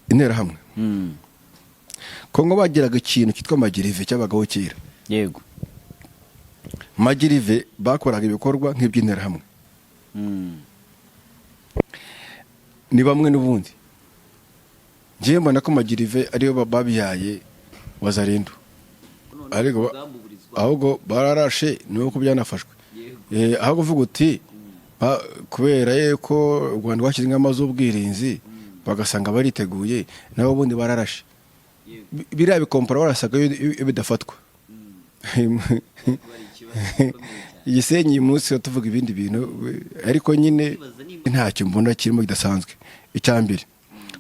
Interahamwe. Kongo bagiraga ikintu cyitwa magirive cyabagaho kera. Magirive bakoraga ibikorwa nk'iby'interahamwe. Ni bamwe n'ubundi. Ngewe mbona ko magirive ariyo babihaye Wazalendo, ariko ahubwo bararashe, ni uko byanafashwe. Aho kuvuga uti kubera yuko u Rwanda rwashyize ingamba z'ubwirinzi, bagasanga bariteguye, nabo ubundi bararashe. Biriya bikompora barasaga iyo bidafatwa Igisenyi. Uyu munsi tuvuga ibindi bintu, ariko nyine ntacyo mbona kirimo kidasanzwe. Icya mbere,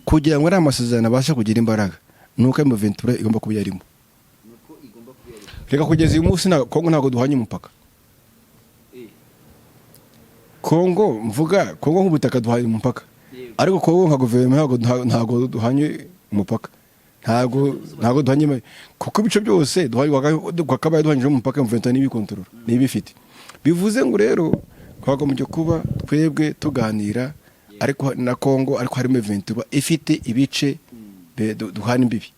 kugira ngo ariya masezerano abashe kugira imbaraga, ni uko M23 igomba kuba yarimo. Reka, kugeza uyu munsi Kongo ntabwo duhanye umupaka. Kongo, mvuga Kongo nk'ubutaka, duhanye umupaka, ariko Kongo nka guverinoma ntabwo duhanye umupaka, ntabwo duhanye, kuko ibice byose twakabaye duhanyije umupaka, M23 n'ibikontorora n'ibifite. Bivuze ngo rero twagombye kuba twebwe tuganira ariko na Kongo, ariko harimo M23 ifite ibice duhana imbibi.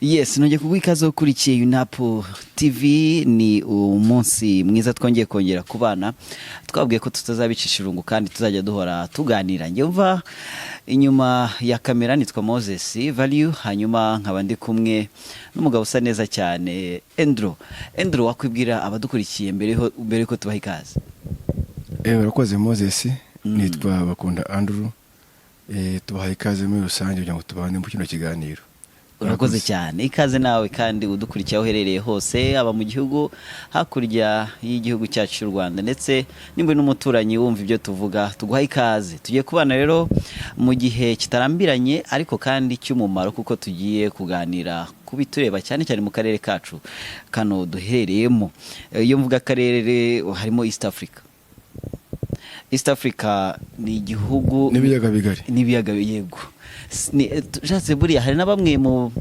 Yes, nongeye kuguha ikaze ukurikiye UNAP TV. Ni umunsi mwiza twongeye kongera kubana. Twabwiye ko tutazabicisha irungu kandi tuzajya duhora tuganira. Njye mva inyuma ya kamera nitwa Moses Value, hanyuma nkaba ndi kumwe n'umugabo usa neza cyane, Andrew. Andrew, wakwibwira abadukurikiye mbere yuko tubaha ikaze? Urakoze Moses. Nitwa Bakunda Andrew. Tubahaye ikaze muri rusange kugira ngo tubane mu kino kiganiro. Urakoze cyane, ikaze nawe kandi udukurikiye aho uherereye hose, aba mu gihugu, hakurya y'igihugu cyacu cy'u Rwanda, ndetse nimba n'umuturanyi wumva ibyo tuvuga, tuguha ikaze. Tugiye kubana rero mu gihe kitarambiranye ariko kandi cy'umumaro, kuko tugiye kuganira ku bitureba cyane cyane mu karere kacu kano duherereyemo. Iyo mvuga akarere, harimo East Africa. East Africa ni igihugu n'ibiyaga bigari. N'ibiyaga, yego. Ushatse buriya hari na bamwe mu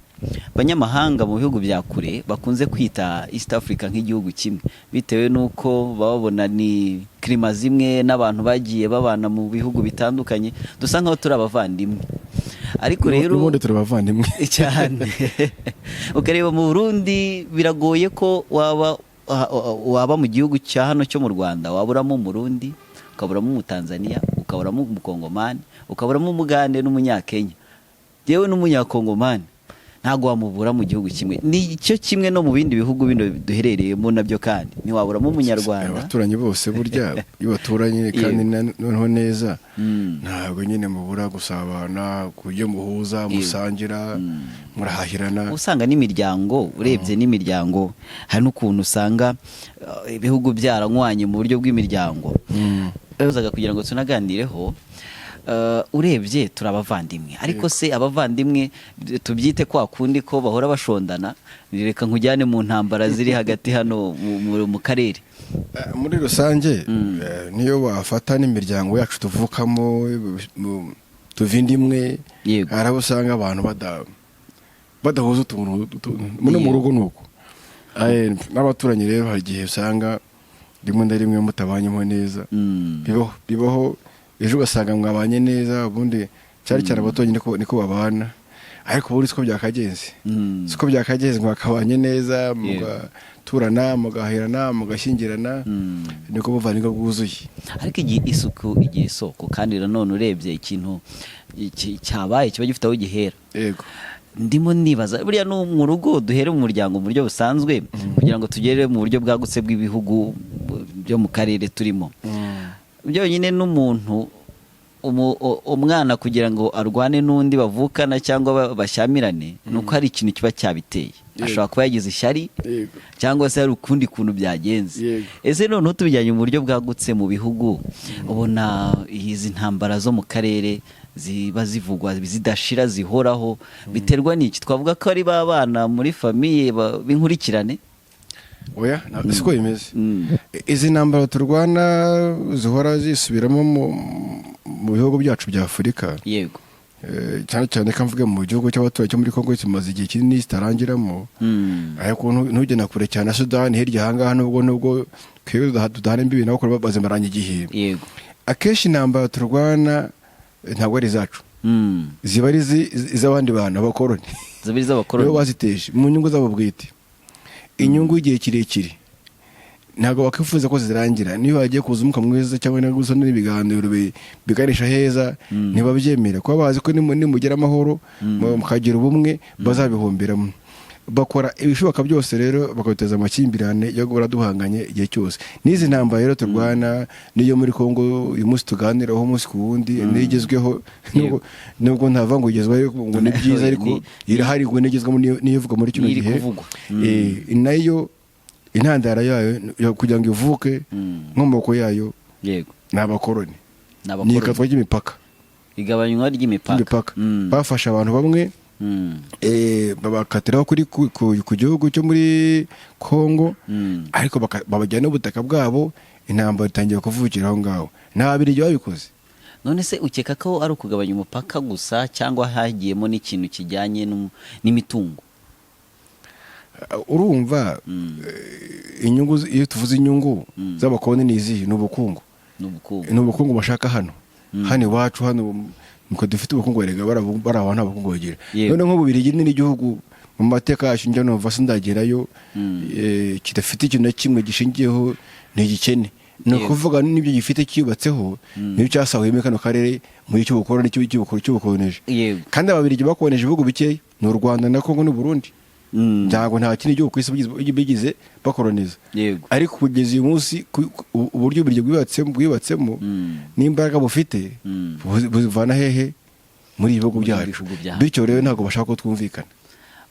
banyamahanga mu bihugu bya kure bakunze kwita East Africa nk'igihugu kimwe, bitewe n'uko baba babona ni climat zimwe n'abantu bagiye babana mu bihugu bitandukanye, dusa nkaho turi abavandimwe. Ariko rero N'ubundi turi abavandimwe. Cyane. Ukareba mu Burundi, biragoye ko waba mu gihugu cya hano cyo mu Rwanda waburamo Umurundi, ukaburamo Umutanzania, ukaburamo Umukongomani, ukaburamo Umugande n'Umunyakenya, yewe n'Umunyakongomani ntabwo wamubura mu gihugu kimwe. Ni cyo kimwe no mu bindi bihugu bino duherereyemo nabyo, kandi ntiwaburamo Umunyarwanda. Abaturanyi bose burya iyo baturanye kandi noneho neza, ntabwo nyine mubura gusabana, ku buryo muhuza, musangira, murahahirana. Usanga n'imiryango, urebye n'imiryango, hari n'ukuntu usanga ibihugu byaranywanye mu buryo bw'imiryango. Uzaga kugira ngo tunaganireho, urebye turi abavandimwe, ariko se abavandimwe tubyite kwa kundi ko bahora bashondana, reka nkujyane mu ntambara ziri hagati hano mu karere. Muri rusange, niyo wafata n'imiryango yacu tuvukamo, tuva inda imwe, hari abo usanga abantu badahuza utuntu no mu rugo ni uko. N'abaturanyi rero hari igihe usanga rimwe na rimwe mutabanyemo neza. Bibaho, bibaho. Ejo ugasanga mwabanye neza. Ubundi cyari cyane abaturanyi niko babana, ariko ubundi siko byakagenze. Siko byakagenze. Mwakabanye neza, mugaturana, mugahirana, mugashyingirana, niko buvandimwe bwuzuye. Ariko igihe isuku igira isoko, kandi nanone urebye ikintu cyabaye kiba gifite aho gihera. Ndimo nibaza, buriya no mu rugo, duhere mu muryango mu buryo busanzwe kugira ngo tugere mu buryo bwagutse bw'ibihugu byo mu karere turimo. Byonyine n'umuntu umwana kugira ngo arwane n'undi bavukana cyangwa bashyamirane, ni uko hari ikintu kiba cyabiteye. Ashobora kuba yagize ishyari cyangwa se hari ukundi kuntu byagenze. Ese noneho tubijyanye mu buryo bwagutse mu bihugu, ubona izi ntambara zo mu karere ziba zivugwa zidashira, zihoraho, biterwa n'iki? Twavuga ko ari ba bana muri famille b'inkurikirane? Oya, siko bimeze. Izi ntambara turwana zihora zisubiramo mu bihugu byacu bya Afurika, Cyane cyane ko mvuge mu gihugu cy'abaturanyi cyo muri Kongo, kimaze igihe kinini zitarangiramo. Ariko ntujye na kure cyane na Sudani hirya ahangaha, nubwo twebwe tudahana imbibi nabo, kure bazimaranye igihe. Akenshi intambara turwana ntabwo ari izacu, ziba ari iz'abandi bantu, abakoroni. Zibiri z'abakoroni. Nibo baziteje mu nyungu zabo bwite, inyungu y'igihe kirekire. Ntabwo bakwifuza ko zirangira. Niyo hagiye kuza umwuka mwiza cyangwa niba gusa n'ibiganiro biganisha heza, ntibabyemera, kuba bazi ko nimugera amahoro, mukagira ubumwe, bazabihomberamo. Bakora ibishoboka byose rero bakabiteza amakimbirane yo guhora duhanganye igihe cyose. N'izi ntambara rero turwana, n'iyo muri Kongo uyu munsi tuganiraho umunsi ku wundi, niyo igezweho, nubwo ntava ngo igezweho ariko ngo ni byiza, ariko irahari ngo nigezweho, niyo ivugwa muri kino Niyo iri gihe. kuvugwa. Nayo intandaro yayo yo kugira ngo ivuke, inkomoko yayo ni abakoroni. Ni Ni abakoroni. ikatwa ry'imipaka. Igabanywa ry'imipaka. Ry'imipaka. Bafashe abantu bamwe, babakatiraho kuri ku gihugu cyo muri Kongo, ariko babajyana n'ubutaka bwabo. Intambara itangiye kuvukira aho ngaho. Nta Babirigi babikoze. None se ukeka ko ari ukugabanya umupaka gusa, cyangwa hagiyemo n'ikintu kijyanye n'imitungo? Urumva, inyungu iyo tuvuze inyungu z'abakoloni ni izihe? Ni ubukungu. Ni ubukungu. Ni ubukungu bashaka hano, hano iwacu. Hano nuko dufite ubukungu, erega bari aho nta bukungu bagira. None nk'Ububirigi ni n'igihugu mu mateka yacu njya numva, sindagerayo, kidafite ikintu na kimwe gishingiyeho, ni igikene. Ni ukuvuga n'ibyo gifite cyubatseho niyo cyasahuye muri kano karere muri cy'ubukoloni, cy'ubukolonije. Kandi Ababiligi bakoronije ibihugu bikeya, ni u Rwanda na Kongo n'u Burundi. Ntabwo nta kindi gihugu ku isi bigize bakoroniza. Ariko kugeza uyu munsi, uburyo Ububiligi bwubatsemo n'imbaraga bufite, buzivana hehe? Muri ibi bihugu Muri ibi byacu. bihugu byacu. Bityo rero ntabwo bashaka ko twumvikana.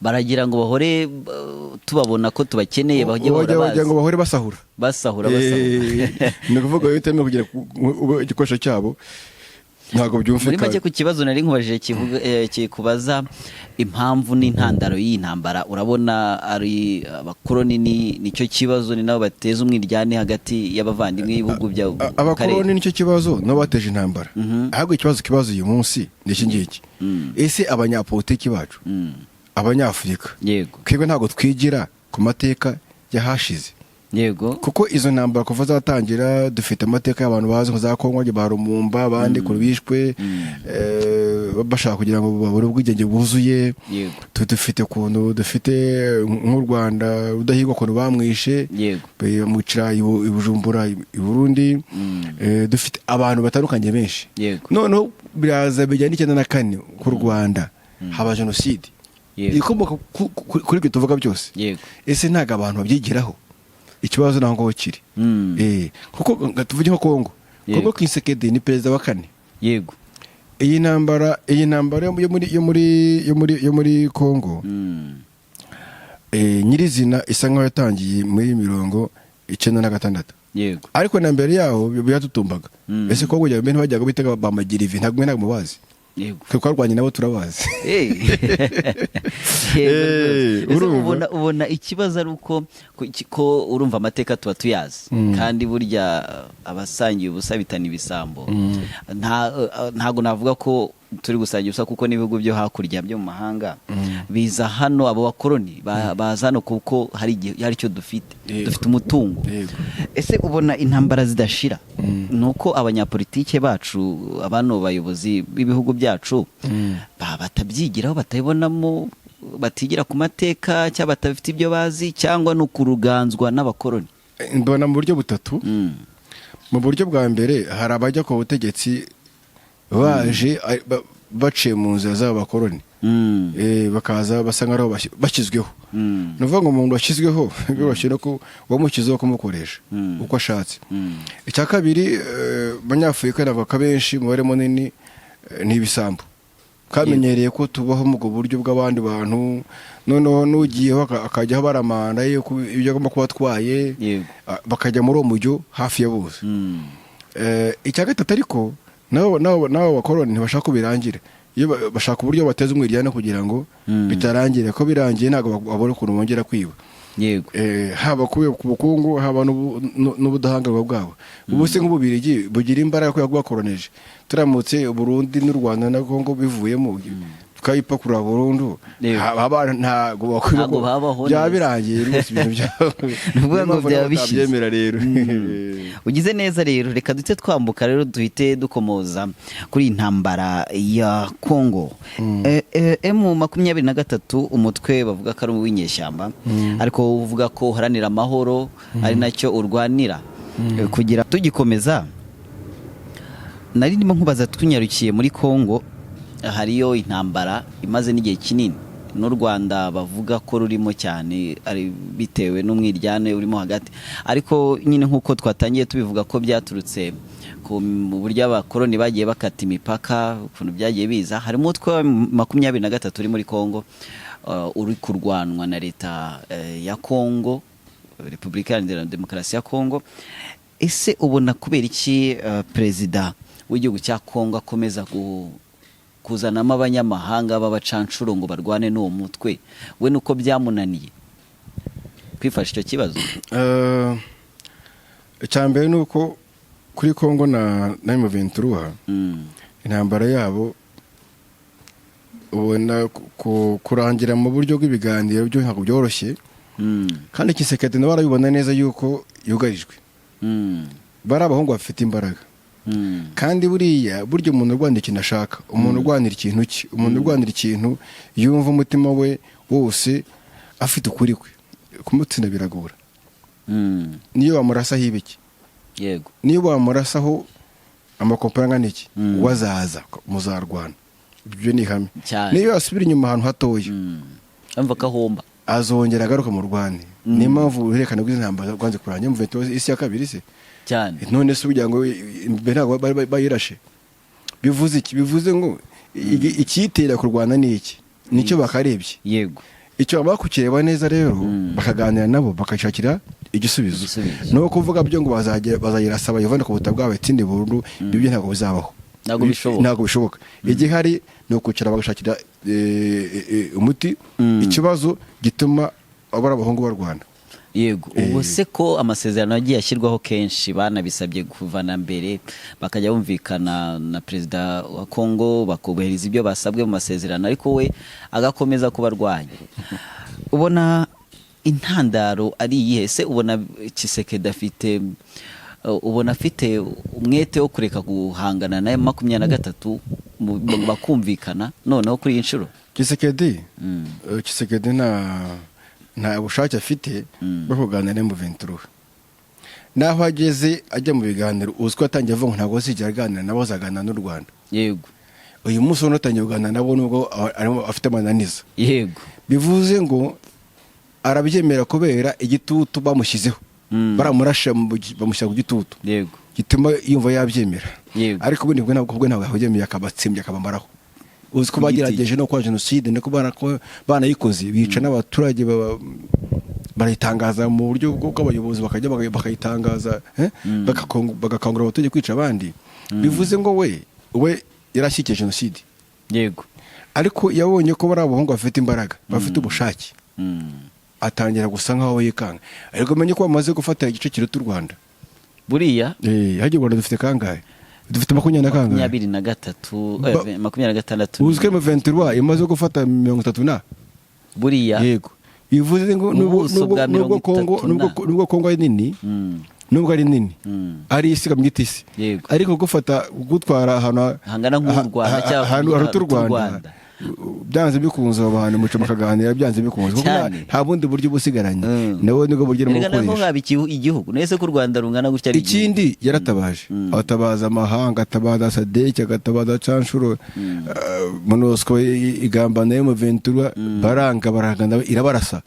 Baragira ngo bahore tubabona ko tubakeneye, bajye bahora Bagira ngo baza. Bahore basahura. Basahura, basahura. Ni ukuvuga iyo utemewe kugira ube igikoresho cyabo, ntabwo Muri make, byumvikana. ku kibazo nari nkubajije kivuga, kikubaza impamvu n'intandaro y'iyi ntambara, urabona ari abakoroni nicyo kibazo, ni nabo bateza umwiryane hagati y'abavandimwe b'ibihugu bya mu Abakoroni karere? nicyo kibazo, nabo bateje intambara. Ahubwo ikibazo uyu munsi ni iki ngiki: ese abanyapolitiki bacu, Abanyafurika, twebwe ntabwo twigira ku mateka y'ahashize? Kuko izo ntambara kuva zatangira, dufite amateka y'abantu bazi nka za Kongo, ba Lumumba, abandi ukuntu bishwe, bashaka kugira ngo babone ubwigenge bwuzuye. Dufite ukuntu dufite nk'u Rwanda, Rudahigwa ukuntu bamwishe, bamwicira i Bujumbura, i Burundi. Dufite abantu batandukanye benshi. Noneho biraza bijya n'94 ku Rwanda haba jenoside ikomoka kuri ibyo tuvuga byose. Ese ntabwo abantu babyigiraho? Ikibazo naho ngaho kiri. Kuko nga tuvuge nka Kongo. Kongo, Tshisekedi ni perezida wa kane. Iyi ntambara yo muri Kongo, nyirizina isa nkaho yatangiye muri 96. Ariko na mbere yaho byatutumbaga. Ese Kongo jya mbere ntibajyaga bitaga ba Magirivi? Ntabwo ntabwo mubazi? Twe twarwanye nabo, turabazi. Yego rwose. Ese Urumva? ubona ikibazo ari uko ko urumva amateka tuba tuyazi, kandi burya abasangiye ubusa bitana ibisambo. Ntago navuga ko turi gusangira ubusa, kuko n'ibihugu byo hakurya byo mu mahanga biza hano, abo bakoroni baza hano kuko hari igihe hari icyo dufite, dufite umutungo. Ese ubona intambara zidashira ni uko abanyapolitike bacu, abano bayobozi b'ibihugu byacu, batabyigiraho, batabibonamo, batigira ku mateka, cyangwa badafite ibyo bazi, cyangwa ni ukuruganzwa n'abakoroni? Mbona mu buryo butatu. Mu buryo bwa mbere, hari abajya ku butegetsi baje baciye mu nzira z'abo bakoroni, bakaza basa nk'aho bashyizweho. Ni ukuvuga ngo umuntu washyizweho biroroshye no ko wamushyizeho kumukoresha uko ashatse. Icya kabiri, Abanyafurika navuga ko abenshi, umubare munini, ni ibisambo. Kamenyereye ko tubaho mu buryo bw'abandi bantu, noneho n'ugiyeho akajyaho baramanda ye ibyo agomba kuba atwaye, bakajya muri uwo mujyo hafi ya bose. Icya gatatu ariko, nabo bakoroni ntibashaka ko birangira. Iyo bashaka uburyo bateza umwiryane kugira ngo bitarangira, ko birangiye ntabwo babona ukuntu bongera kwiba. Yego. Haba ku bukungu, haba n'ubudahangarwa bwabo. Ubu se nk'Ububirigi bugira imbaraga kubera ko bwakoronije. Turamutse Burundi n'u Rwanda na Kongo bivuyemo, tukayipakurura burundu, ntabwo Ntabwo babaho byaba neza. birangiye rwose ibintu byabo. Ni ukuvuga Niyo ngo mpamvu byaba nabo bishize. batabyemera rero. Ugize neza rero, reka duhite twambuka rero, duhite dukomoza kuri iyi ntambara ya Kongo. M23, umutwe bavuga ko ari uw'inyeshyamba, ariko uvuga ko uharanira amahoro, ari nacyo urwanira. Kugira tugikomeza, nari ndimo nkubaza, tunyarukiye muri Kongo, hariyo intambara imaze n'igihe kinini, n'u Rwanda bavuga ko rurimo cyane, ari bitewe n'umwiryane urimo hagati. Ariko nyine nk'uko twatangiye tubivuga ko byaturutse ku mu buryo abakoloni bagiye bakata imipaka, ukuntu byagiye biza, harimo umutwe wa 23 uri muri Kongo, uri kurwanwa na leta ya Kongo, Repubulika Iharanira Demokarasi ya Kongo. Ese ubona kubera iki perezida w'igihugu cya Kongo akomeza kuzanamo abanyamahanga b'abacanshuro ngo barwane n'uwo mutwe we, nuko byamunaniye kwifasha icyo kibazo? Icya mbere ni uko kuri Kongo na M23, intambara yabo ubona kurangira mu buryo bw'ibiganiro byo ntabwo byoroshye. Kandi Tshisekedi nawe arabibona neza yuko yugarijwe. Bari abahungu bafite imbaraga. Kandi buriya burya umuntu urwanira ikintu ashaka, umuntu urwanira ikintu cye, umuntu urwanira ikintu yumva umutima we wose afite ukuri kwe, kumutsinda biragora. Niyo wamurasaho ibiki, niyo wamurasaho amakompani angana iki, we azaza muzarwana, ibyo ni ihame. Niyo yasubira inyuma ahantu hatoya, Amva ko ahomba. azongera agaruka mu Rwanda. Niyo mpamvu uruhererekane rw'izi ntambara rwanze kurangira. Mvuye isi ya kabiri se? Cyane. None se kugira ngo imbere ntabwo bari bayirashe, bivuze iki? Bivuze ngo icyitera kurwana ni iki? Nicyo bakarebye. Icyo bamara kukireba neza rero, bakaganira nabo, bakashakira igisubizo. Igisubizo. No kuvuga byo ngo bazagera bayivane ku butaka bwabo itsinde burundu, ibyo ntabwo bizabaho. Ntabwo bishoboka. Ntabwo bishoboka. Igihari ni ukwicara bagashakira umuti ikibazo gituma abari abahungu barwana. Yego, ubwo se ko amasezerano yagiye ashyirwaho kenshi, banabisabye kuva na mbere, bakajya bumvikana na perezida wa Kongo, bakubahiriza ibyo basabwe mu masezerano, ariko we agakomeza kubarwanya, ubona intandaro ari iyihe? Se ubona Tshisekedi afite, ubona afite umwete wo kureka guhangana na 23, bakumvikana noneho kuri iyi nshuro? Tshisekedi, Tshisekedi nta bushake afite bwo kuganira na M23. Naho ageze ajya mu biganiro, uzi ko yatangiye avuga ngo ntabwo azigera aganira nabo, azaganira n'u Rwanda. Uyu munsi ubona atangiye kuganira nabo, nubwo arimo afite amananiza. Bivuze ngo arabyemera kubera igitutu bamushyizeho. Baramurasha, bamushyira ku gitutu gituma yumva yabyemera. Ariko ubundi bwe ntabwo, bwe ntabwo yabyemeye, akabatsembya, akabamaraho. Uzi ko Ku giti. bagerageje no kwa jenoside, no ko banayikoze, bica n'abaturage, barayitangaza mu buryo bw'abayobozi, bakajya bakayitangaza, bagakangurira abaturage kwica abandi. Bivuze ngo we yarashyigikiye jenoside. Ariko yabonye ko bari abahungu bafite imbaraga, bafite ubushake, atangira gusa nkaho yikanga. Ariko umenye ko bamaze gufata igice kiruta u Rwanda. Buriya. Hajya u Rwanda dufite kangahe? Dufite makumyabiri na kangahe? 23, 26. Uzi ko M23 imaze gufata 30 na Buriya. Yego, bivuze ngo Mu buso bwa nubwo Kongo 30 nubwo nubwo Kongo ari nini, nubwo ari nini, ari isi kamwita isi, ariko gufata, gutwara ahantu Hangana nk'u Rwanda cyangwa ahantu haruta u haruta u Rwanda, Rwanda. byanze bikunze abo bantu muca bakaganira, byanze bikunze, kuko nta bundi buryo busigaranye. Nabo nibwo buryo arimo Erega nabwo gukoresha. mwaba igihugu nese ko u Rwanda rungana gutya ari igihugu. Ikindi, yaratabaje, atabaza amahanga, atabaza SADC, agatabaza canshuro, MONUSCO, igambana yo mu Ventura, baranga, barangana, irabarasa.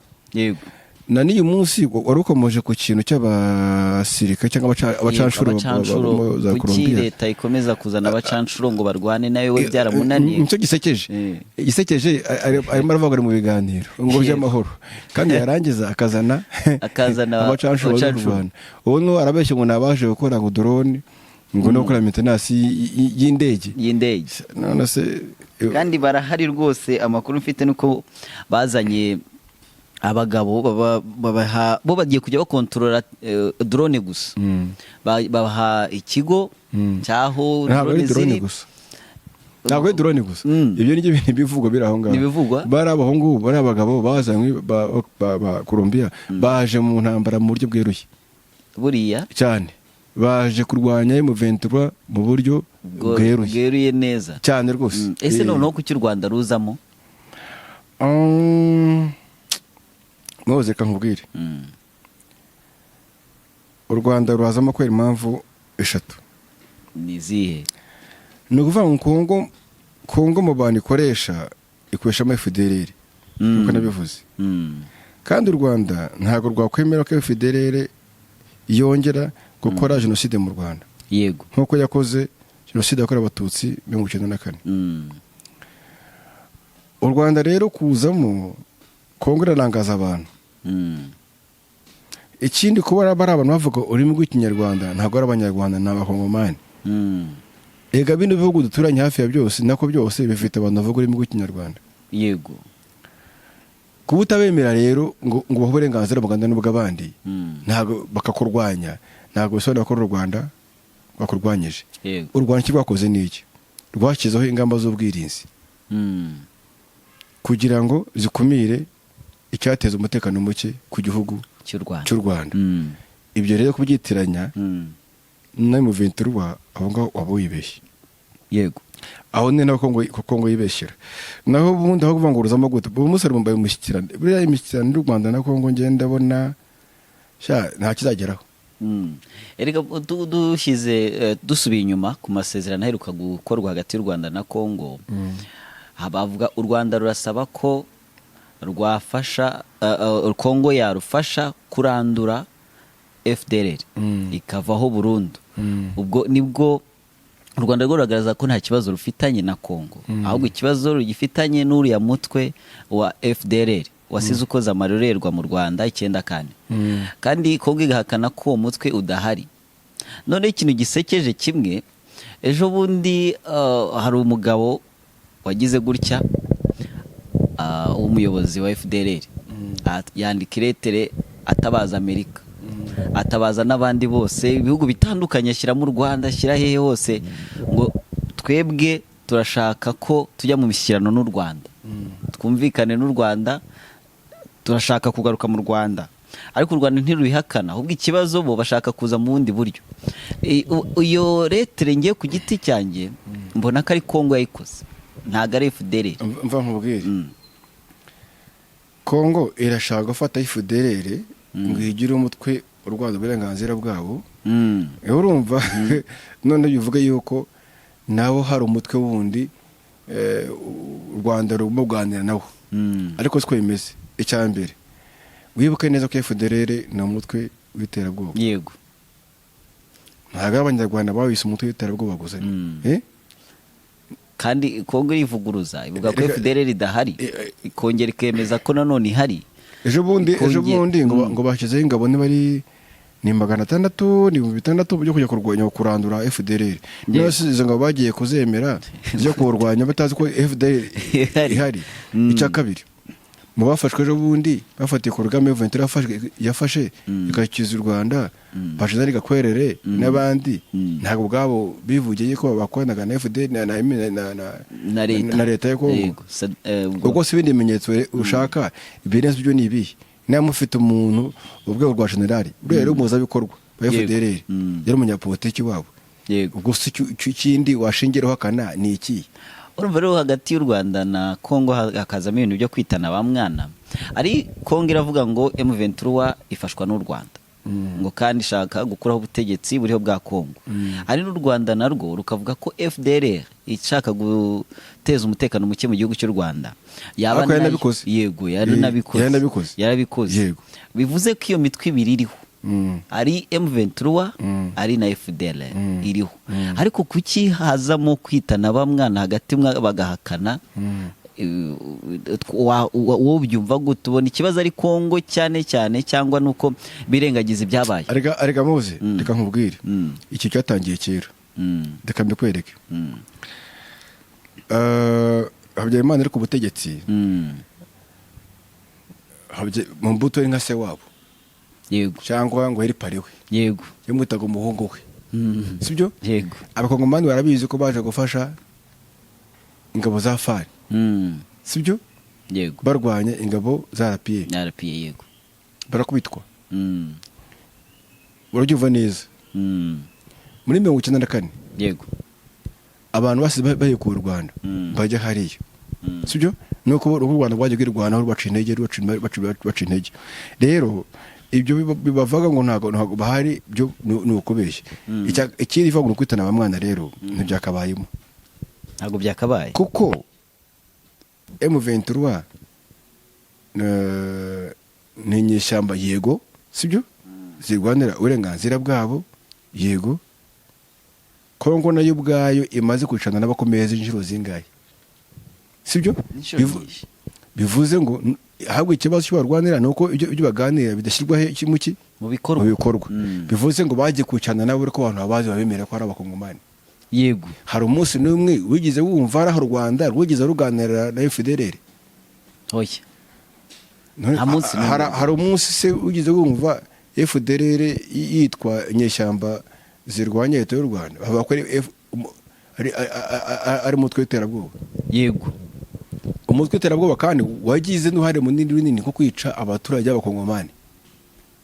Na n'uyu munsi wari ukomeje ku kintu cy'abasirikare cyangwa abacanshuro Abacanshuro, za kuki Colombia. leta ikomeza kuzana abacanshuro ngo barwane nawe, we byaramunaniye? Nicyo gisekeje. Igisekeje, arimo aravuga ari mu biganiro ngo by'amahoro, kandi yarangiza akazana Akazana abacanshuro baje abacanshuro. kurwana. Ubu n'ubu arabeshya ngo nabaje gukora ngo drone, ngo no gukora maintenance y'indege. Y'indege. None se Kandi barahari rwose, amakuru mfite nuko bazanye Abagabo babaha, bo bagiye kujya bakontorora drone gusa. Babaha ikigo cyaho Ntabwo ari drone drone ziri. gusa, ntabwo ari drone gusa. Ibyo ni byo bintu bivugwa biri aho ngaho. Ni ibivugwa? Bari abahungu, bari abagabo bazanywe ba Colombia, baje mu ntambara mu buryo bweruye. Buriya Cyane, baje kurwanya M23 mu buryo bweruye. Bweruye neza. Cyane rwose. Ese noneho kuki u Rwanda ruzamo? Mwoze, reka nkubwire. U Rwanda rurazamo kubera impamvu eshatu. Ni izihe? Ni ukuvuga ngo Kongo mu bantu ikoreshamo FDLR, nkuko nabivuze. Kandi u Rwanda ntabwo rwakwemera ko FDLR yongera gukora jenoside mu Rwanda nk'uko yakoze jenoside yakorewe Abatutsi 94. U Rwanda rero kuzamo, Kongo irarangaza abantu. Ikindi, kuba bari abantu bavuga ururimi rw'Ikinyarwanda, ntabwo ari Abanyarwanda, ni Abakongomani. Ega bino bihugu duturanye hafi ya byose, nako byose, bifite abantu bavuga ururimi rw'Ikinyarwanda. Kuba utabemera rero ngo bahe uburenganzira bungana n'ubw'abandi, ntabwo bakakurwanya, ntabwo bisobanura ko u Rwanda rwakurwanyije. U Rwanda icyo rwakoze ni iki? Rwashyizeho ingamba z'ubwirinzi kugira ngo zikumire icyateza umutekano muke ku gihugu cy'u Rwanda. Cy'u Rwanda. Ibyo rero kubyitiranya na M23, aho ngaho waba wibeshye. Aho ni naho Kongo yibeshyera. Naho ubundi aho kuvuga ngo ruzamo gute, ubu munsi mumbaye umushyikirano, buriya imishyikirano y'u Rwanda na Kongo, ngenda ndabona sha nta kizageraho. Erega dushyize dusubiye inyuma ku masezerano aheruka gukorwa hagati y'u Rwanda na Kongo, bavuga u Rwanda rurasaba ko rwafasha Kongo yarufasha kurandura FDLR ikavaho burundu. Ubwo nibwo u Rwanda rwo rugaragaza ko nta kibazo rufitanye na Kongo, ahubwo ikibazo rugifitanye n'uriya mutwe wa FDLR wasize ukoze amarorerwa mu Rwanda 94, kandi Kongo igahakana ko uwo mutwe udahari. Noneho ikintu gisekeje kimwe, ejo bundi hari umugabo wagize gutya, w'umuyobozi wa FDLR, yandika iretere atabaza Amerika, atabaza n'abandi bose, ibihugu bitandukanye, ashyiramo u Rwanda, ashyira hehe hose, ngo twebwe turashaka ko tujya mu mishyikirano n'u Rwanda, twumvikane n'u Rwanda, turashaka kugaruka mu Rwanda. Ariko u Rwanda ntirubihakana, ahubwo ikibazo bo bashaka kuza mu bundi buryo. Iyo letere, ngiye ku giti cyanjye mbona ko ari Kongo yayikoze, ntabwo ari FDLR. Mva nkubwire. Kongo irashaka gufata FDLR ngo igire umutwe urwanya uburenganzira bwabo. Urumva none bivuga yuko nabo hari umutwe wundi u Rwanda rurimo kuganira nawo, ariko siko bimeze. Icya mbere, wibuke neza ko FDLR ni umutwe w'iterabwoba. Ntabwo ari Abanyarwanda bawise umutwe w'iterabwoba gusa. Eh? Kandi Kongo irivuguruza, ivuga ko FDLR idahari, ikongera ikemeza ko nanone ihari. Ejo bundi ngo ngo bashyizeho ingabo, niba ari ni 600, ni 6000 byo kujya kurwanya, kurandura FDLR. Niba izo ngabo bagiye kuzemera zo kurwanya batazi ko FDLR Ihari. ihari. Icya kabiri, mu bafashwe ejo bundi bafatiye ku rugamba M23 yafashe ikakiza u Rwanda, Jenerali Gakwerere n'abandi, ntabwo ubwabo bivugiye ko bakoranaga na FDL Na leta. Na leta ya Kongo? Yego. Ubwo si ibindi bimenyetso ushaka ibirenze ibyo ni ibihe? Niba mufite umuntu urwego rwa generali, buriya rero umuhuzabikorwa wa FDLR yari umunyapolitiki wabo. Ubwo si ikindi washingiraho hakana ni iki? Urumva rero hagati y'u Rwanda na Kongo hakazamo ibintu byo kwitana ba mwana. Ari Kongo iravuga ngo M23 ifashwa n'u Rwanda, ngo kandi ishaka gukuraho ubutegetsi buriho bwa Kongo. Ari n'u Rwanda narwo rukavuga ko FDLR ishaka guteza umutekano muke mu gihugu cy'u Rwanda. Yaba Ariko yaranabikoze. Yego, yaranabikoze. Yaranabikoze. Yarabikoze. Bivuze ko iyo mitwe ibiri iriho, ari M23, ari na FDLR, iriho. Ariko kuki hazamo kwitana ba mwana hagati bagahakana? Wowe ubyumva gute? Ubona ikibazo ari Kongo cyane cyane, cyangwa nuko birengagiza ibyabaye? Arega muze, reka nkubwire. Iki cyatangiye kera. Reka mbikwereke. Habyarimana ari ku butegetsi, Mobutu ari nka se wabo, cyangwa ngo yari parrain we, yamwitaga umuhungu we, sibyo? Yego. Abakongomani barabizi ko baje gufasha ingabo za FAR, sibyo? Yego. Barwanya ingabo za RPA. RPA, yego. Barakubitwa. Urabyumva neza? Muri 94, abantu basize bahekuye u Rwanda, bajya hariya, sibyo? Nuko ubu u Rwanda rwajya rwirwanaho, rubaca intege, rubaca intege. Rero ibyo bibavuga ngo ntabwo bahari, byo ni ukubeshya. Ikindi ivuga ngo ni ukwitana ba mwana, rero ntibyakabayemo. Ntabwo byakabaye. Kuko M23 ni inyeshyamba, yego, sibyo? Zirwanira uburenganzira bwabo, yego. Kongo nayo ubwayo imaze kwicana n'abakomeye inshuro zingahe, sibyo? Inshuro nyinshi. Bivuze ngo ahubwo ikibazo cyo barwanira ni uko ibyo baganira bidashyirwa mu ki? Mu bikorwa. Mu bikorwa. Bivuze ngo bagiye kwicana nabo, ariko abantu babazi babemera ko ari Abakongomani. Hari umunsi n'umwe wigeze wumva ari aho u Rwanda rwigeze ruganira na FDLR? Oya. Nta munsi n'umwe. Hari umunsi se wigeze wumva FDLR yitwa inyeshyamba zirwanya leta y'u Rwanda? Bavuga ko ari ari umutwe w'iterabwoba. Umutwe w'iterabwoba kandi wagize n'uruhare munini runini nko kwica abaturage b'Abakongomani.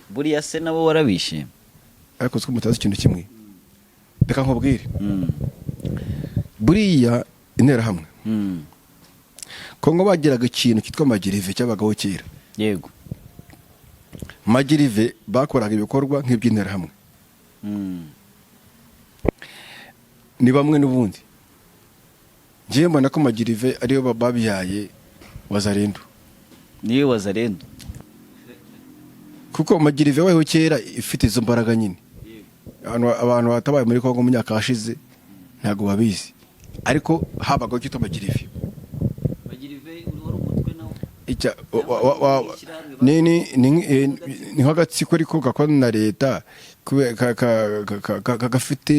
Buriya se nabo warabishe? Ariko siko mutazi ikintu kimwe, reka nkubwire. Buriya Interahamwe, Kongo bagiraga ikintu cyitwa magirive cyabagaho kera. Magirive bakoraga ibikorwa nk'iby'Interahamwe. Ni bamwe n'ubundi. Ngewe mbona ko magirive ariyo babyaye Wazalendo. Niyo Wazalendo. Kuko magirive wayeho kera ifite izo mbaraga nyine. Abantu batabaye muri Kongo mu myaka yashize ntabwo babizi, ariko habagaho icyitwa magirive. Magirive wari umutwe nawo? Ni nk'agatsiko ariko gakorana na leta, gafite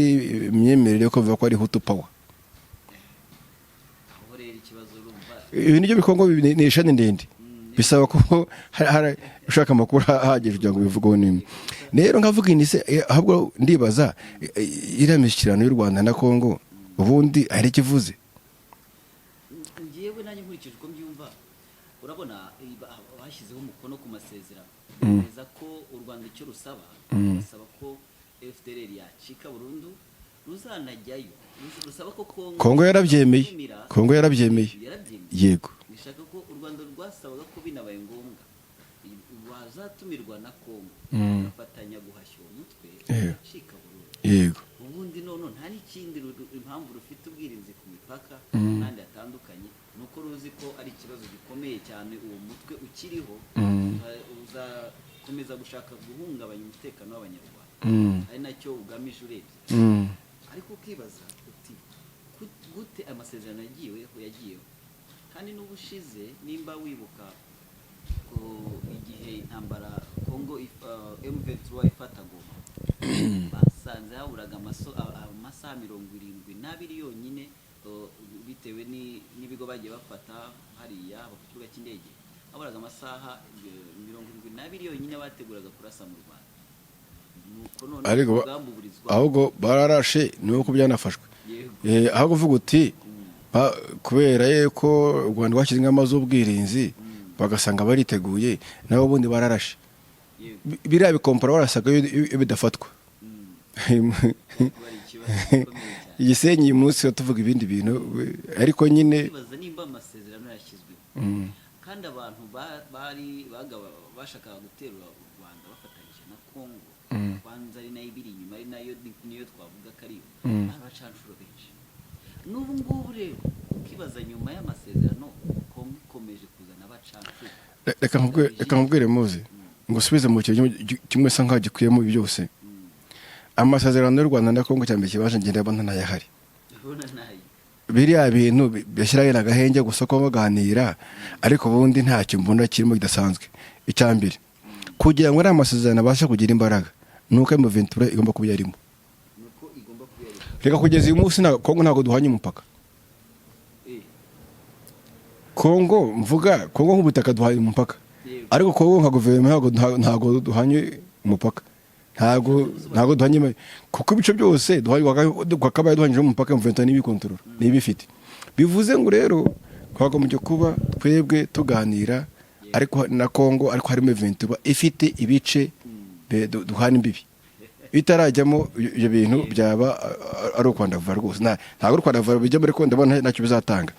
imyemerere yo kuvuga ko ari Hutu Power. Aho rero ikibazo urumva. Ibi nibyo bikongo, ni ishani ndende, bisaba ko hari ushaka amakuru ahagije kugira ngo bivugeho nimwe. Rero nkavuga ini se, ahubwo ndibaza, iriya mishyikirano y'u Rwanda na Kongo ubundi hari ikivuze? Ngewe nanjye nkurikije uko mbyumva, urabona, bashyizeho umukono ku masezerano, bemeza ko u Rwanda icyo rusaba, rusaba ko FDLR yacika burundu, ruzanajyayo, rusaba ko Kongo Kongo yarabyemeye. itumira. Kongo yarabyemeye. Yarabyemeye. Yego. Bishaka ko u Rwanda rwasabaga ko binabaye ngombwa wazatumirwa na Kongo, bafatanya guhashya uwo mutwe, ugacika burundu. Ubundi none nta n'ikindi, impamvu rufite ubwirinzi ku mipaka n'ahandi hatandukanye ni uko ruzi ko ari ikibazo gikomeye cyane uwo mutwe ukiriho, uzakomeza gushaka guhungabanya umutekano w'Abanyarwanda, ari nacyo ugamije urebye. Ariko ukibaza uti gute amasezerano yagiyeho kandi n'ubushize, nimba wibuka ko igihe intambara Kongo M23 ifata Goma, basanze haburaga amasaha 72 yonyine, bitewe n'ibigo bagiye bafata hariya haba ku kibuga cy'indege, haburaga amasaha 72 yonyine bateguraga kurasa mu Rwanda. Nuko none Ariko urugamba uburizwa. Ahubwo bararashe, ni uko byanafashwe. Aho kuvuga uti kubera yuko u Rwanda rwashyize ingamba z'ubwirinzi, bagasanga bariteguye, nabo ubundi bararashe. Biriya bikompora barasaga iyo bidafatwa. Kuba ari ikibazo gikomeye cyane. Igisenyi uyu munsi tuvuga ibindi bintu, ariko nyine Kwibaza nimba amasezerano yashyizweho kandi abantu bari bashakaga guterura u Rwanda bafatanyije na Kongo, kwanza ari nayo ibiri inyuma, ari nayo niyo twavuga ko ariyo, bari abacanshuro benshi. N'ubu ngubu rero ukibaza, nyuma y'amasezerano Kongo ikomeje kuzana abacanshuro. Reka nkubwire muzi ngo usubize mu kintu kimwe sa nkaho gikuyemo ibi byose. Amasezerano y'u Rwanda na Kongo, cyambere kibasha ngenda mbona ntayahari. Ndabona ntayo. Biriya bintu bashyiraho agahenge gusa ko baganira, ariko ubundi ntacyo mbona kirimo kidasanzwe. Icya mbere, kugira ngo ariya masezerano abashe kugira imbaraga, ni uko M23 igomba kuba yarimo. Nuko igomba kuba yari. Reka, kugeza uyu munsi Kongo ntabwo duhanye umupaka. Kongo mvuga, Kongo nk'ubutaka duhanye umupaka. Ariko Kongo nka guverinoma ntabwo duhanye umupaka, ntabwo duhanye kuko ibice byose twakabaye duhanyije umupaka, M23 n'ibikontorora n'ibifite. Bivuze ngo rero twagombye kuba twebwe tuganira ariko na Kongo, ariko harimo M23 ifite ibice duhana imbibi. Bitarajyamo ibyo bintu byaba ari ukwandavura rwose. Ntabwo ari ukwandavura bijya muri ko ndabona ntacyo bizatanga.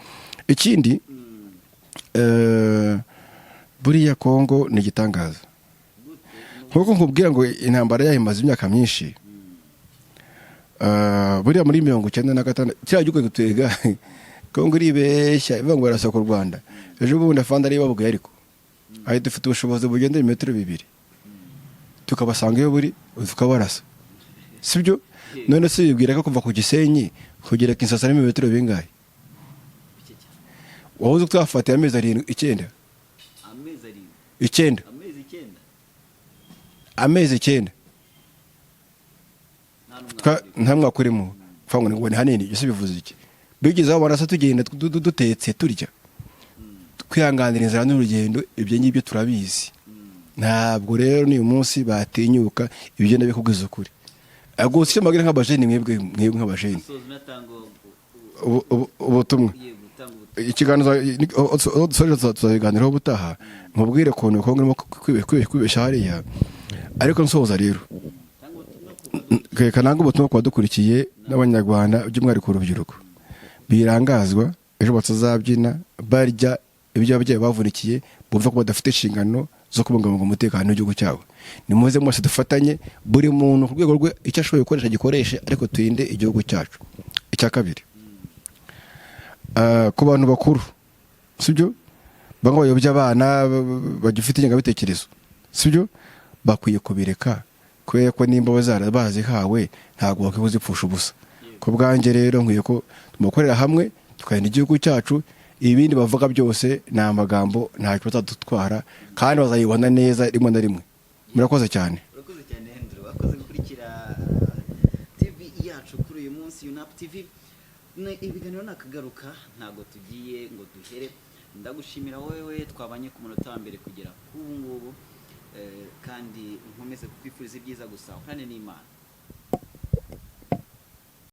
Ikindi, buriya Kongo ni igitangaza. Nkuko nkubwira ngo intambara yayo imaze imyaka myinshi. Buriya muri 96 kiriya gihugu gutega Kongo iribeshya ivuga ngo barasaka u Rwanda. Ejo bundi afande ariyo babwiye, ariko aho dufite ubushobozi bugenda ibirometero 2 tukabasanga iyo buri tukabarasa, sibyo? None se bibwira ko kuva ku Gisenyi kugera Kinshasa ari ibirometero bingahe? Wowe uzi ko twafatiye amezi 7, 9. Amezi 7? 9. Amezi 9? Amezi 9. Nta Nta mwaka urimo. Kuvuga ngo ni hanini, ibyo se bivuze iki? Bigeze aho barasa tugenda dutetse turya, kwihanganira inzara n'urugendo, ibyo ngibyo turabizi. Ntabwo rero n'uyu munsi batinyuka ibyo, ndabikubwiza ukuri. Gusa icyo mbabwira nk'abajeni, mwebwe nk'abajeni, ubutumwa, ikiganiro tuzabiganiraho ubutaha, mubwire ukuntu Kongo irimo kwibeshya hariya. Ariko nsoza rero, reka nange ubutumwa ku badukurikiye n'Abanyarwanda, by'umwihariko urubyiruko, birangazwa ejo batazabyina barya ibyo ababyeyi bavunikiye, bumva ko badafite inshingano zo kubungabunga umutekano w'igihugu cyabo. Nimuze mwese dufatanye, buri muntu ku rwego rwe, icyo ashoboye gukoresha gikoreshe, ariko turinde igihugu cyacu. Icya kabiri, ku bantu bakuru, sibyo, bamwe bayobya abana bagifite ingengabitekerezo, sibyo, bakwiye kubireka, kubera ko nimba bazihawe ntabwo bakwiye kuzipfusha ubusa. Ku bwanjye rero nkwiye ko tumukorera hamwe tukarinda igihugu cyacu. Ibindi bavuga byose ni amagambo, ntacyo bazadutwara kandi bazayibona neza rimwe na rimwe. Murakoze cyane. Urakoze cyane, Hendro. Wakoze gukurikira TV yacu kuri uyu munsi, UNAP TV. Ibiganiro nakagaruka, ntabwo tugiye ngo duhere. Ndagushimira wowe twabanye ku munota wa mbere kugera k'ubu ngubu, kandi nkomeze kukwifuriza ibyiza gusa, uhorane n'Imana.